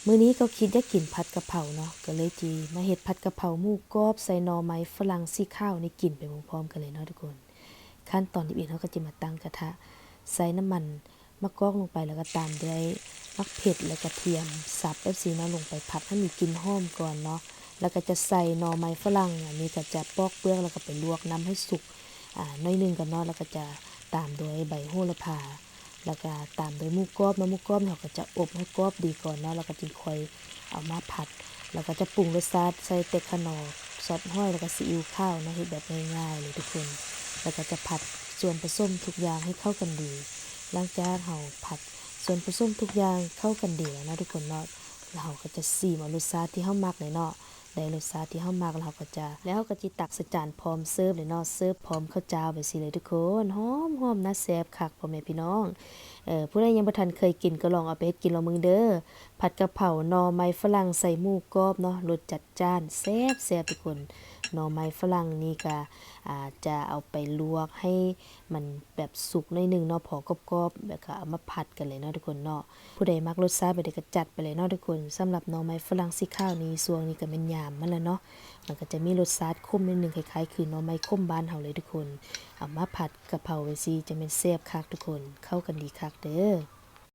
ມື້ນີ້ກໍຄິດຢາກກິນຜັດກະເພົາເນາະ ກໍເລີຍຊິມາເຮັດຜັດກະເພົາໝູກອບໃສ່ໜໍ່ໄມ້ຝຣັ່ງສີຂາວນີ້ ກິນໄປພ້ອມໆກັນເລີຍເນາະທຸກຄົນ. ຂັ້ນຕອນທີໜຶ່ງ ເຮົາກໍຈະມາຕັ້ງກະທະ ໃສ່ນ້ຳມັນມະກອກລົງໄປ ແລ້ວກໍຕາມດ້ວຍໝາກເຜັດ ແລະ ກະທຽມສັບແບບຊີ້ເນາະ ລົງໄປຜັດໃຫ້ມີກິ່ນຫອມກ່ອນເນາະ. ແລ້ວກໍຈະໃສ່ໜໍ່ໄມ້ຝຣັ່ງ ອັນນີ້ກໍຈະປອກເປືອກ ແລ້ວກໍໄປລວກນ້ຳໃຫ້ສຸກ ອາ ໜ້ອຍໜຶ່ງກ່ອນເນາະ. ແລ້ວກໍຈະຕາມດ້ວຍໃບໂຫລະພາ ແລ້ວກໍຕາມດ້ວຍໝູກອບເນາະ. ໝູກອບນີ້ເຮົາກໍຈະອົບໃຫ້ກອບດີກ່ອນເນາະ ແລ້ວກໍຈຶ່ງຄ່ອຍເອົາມາຜັດ. ແລ້ວກໍຈະປຸງລົດຊາດໃສ່ແຕ່ຂະໜໍ ຊອດຫອຍ ແລ້ວກໍຊີອິ້ວຂາວເນາະ ເຮັດແບບງ່າຍໆເລີຍທຸກຄົນ. ແລ້ວກໍຈະຜັດສ່ວນປະສົມທຸກຢ່າງໃຫ້ເຂົ້າກັນດີ. ຫຼັງຈາກເຮົາຜັດສ່ວນປະສົມທຸກຢ່າງເຂົ້າກັນດີແລ້ວເນາະທຸກຄົນເນາະ ແລ້ວເຮົາກໍຈະຊີມເອົາລົດຊາດທີ່ເຮົາມັກເລີຍເນາະ. ໄດ້ລົດຊາດທີ່ເຮົາມັກ ແລ້ວເຮົາກໍຈະ ແລ້ວເຮົາກໍຊິຕັກໃສ່ຈານພ້ອມເສີບເລີຍເນາະ. ເສີບພ້ອມເຂົ້າຈ້າວແບບຊີ້ເລີຍທຸກຄົນ. ຫອມໆ ນາ ແຊບຄັກພໍ່ແມ່ພີ່ນ້ອງ. ເອີ ຜູ້ໃດຍັງບໍ່ທັນເຄີຍກິນ ກໍລອງເອົາໄປເຮັດກິນລອງເບິ່ງເດີ. ຜັດກະເພົາໜໍ່ໄມ້ຝຣັ່ງໃສ່ໝູກອບເນາະ ລົດຈັດຈ້ານ ແຊບໆ ທຸກຄົນ. ໜໍ່ໄມ້ຝຣັ່ງນີ້ກະ ອາ ຈະເອົາໄປລວກໃຫ້ມັນແບບສຸກໜ້ອຍໜຶ່ງເນາະ ພໍກອບໆ ແລ້ວກໍເອົາມາຜັດກັນເລີຍເນາະທຸກຄົນເນາະ. ຜູ້ໃດມັກລົດຊາດແບບໃດກໍຈັດໄປເລີຍເນາະທຸກຄົນ. ສຳລັບໜໍ່ໄມ້ຝຣັ່ງສີຂາວນີ້ ຊ່ວງນີ້ກໍແມ່ນຍາມມັນແລ້ວເນາະ ມັນກໍຈະມີລົດຊາດຂົມໜ້ອຍໜຶ່ງ ຄ້າຍໆຄືໜໍ່ໄມ້ຂົມບ້ານເຮົາເລີຍທຸກຄົນ. ເອົາມາຜັດກະເພົາໄວ້ຊີ້ ຈັ່ງແມ່ນແຊບຄັກທຸກຄົນ ເຂົ້າກັນດີຄັກເດີ.